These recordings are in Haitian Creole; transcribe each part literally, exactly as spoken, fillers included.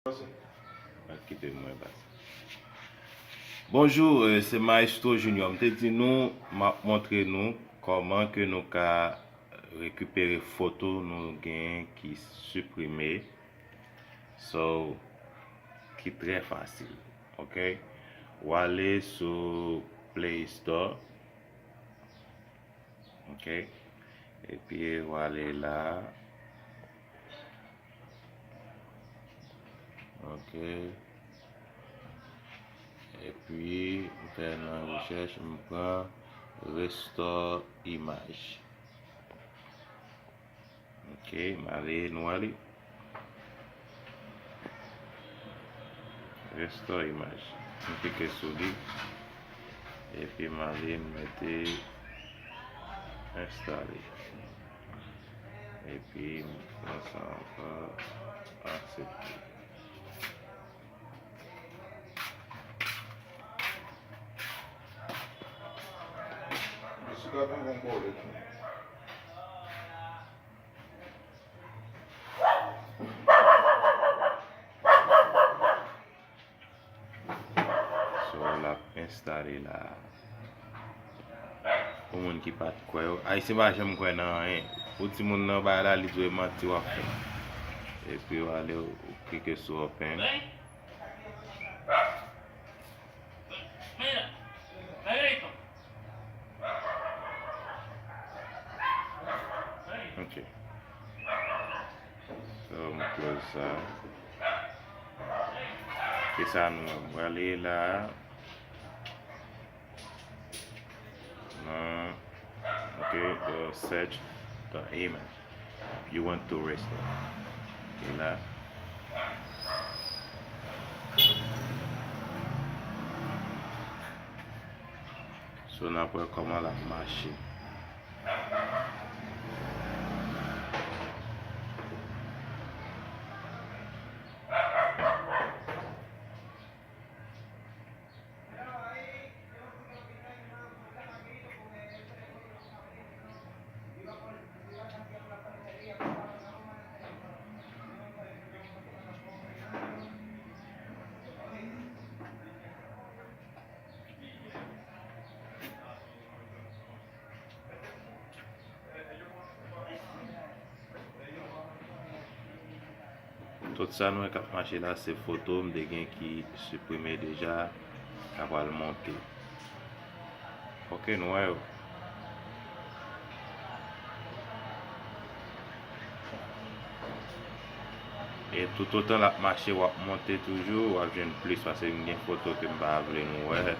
Kite mwen pase. Bonjou, eh, se Maestro Junior. M te di nou, m ap montre nou kòman ke nou ka rekipere foto nou gen ki siprime. So, ki trè fasil, ok? W ale sou Play Store, ok? Epi w ale la, ok? Epi, m fè nan rechèch, m pran Restore Image. Ok, m ale, nou ale. Restore Image. M klike sou li. Epi m ale, m mete enstale. Epi m pran sa ankò, aksepte. So, l ap enstale la. Pou moun ki pa t kwè yo, Ayisyen pa janm kwè nan anyen. Pou timoun nan bay la, li dwe manti w ap fè. Epi w ale, w klike sou open. Ok. So, m close sa. E sa nou wè. M prale la. Nan, ok, the search the image you want to restore. E la. So, n ap wè kòman l ap mache. Tout sa nou wè k ap mache la, se foto m te gen ki siprime deja, k ap al monte. Ok, nou wè yo. E toutotan l ap mache, w ap monte toujou, w ap jwenn plis, paske m gen foto ke m pa vle nou wè.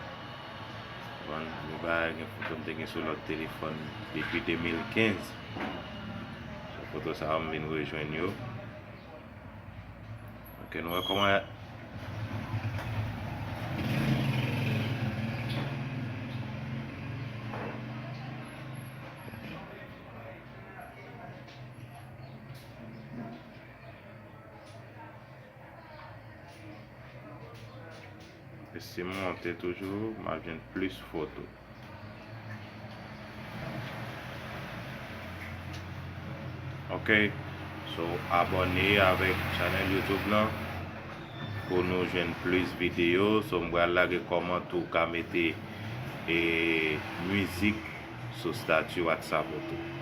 Bon, nou pa gen foto m te gen sou lòt telefòn depi de mil kenz. Sou foto sa yo, m vin rejwenn yo. Ok, nou wè kòman. E si m monte toujou, m ap jwenn plis foto. Ok, so abòne avèk chanèl YouTube lan pou nou jwenn plis videyo. So m pral lage kòman tou ka mete e mizik sou stati WhatsApp ou tou.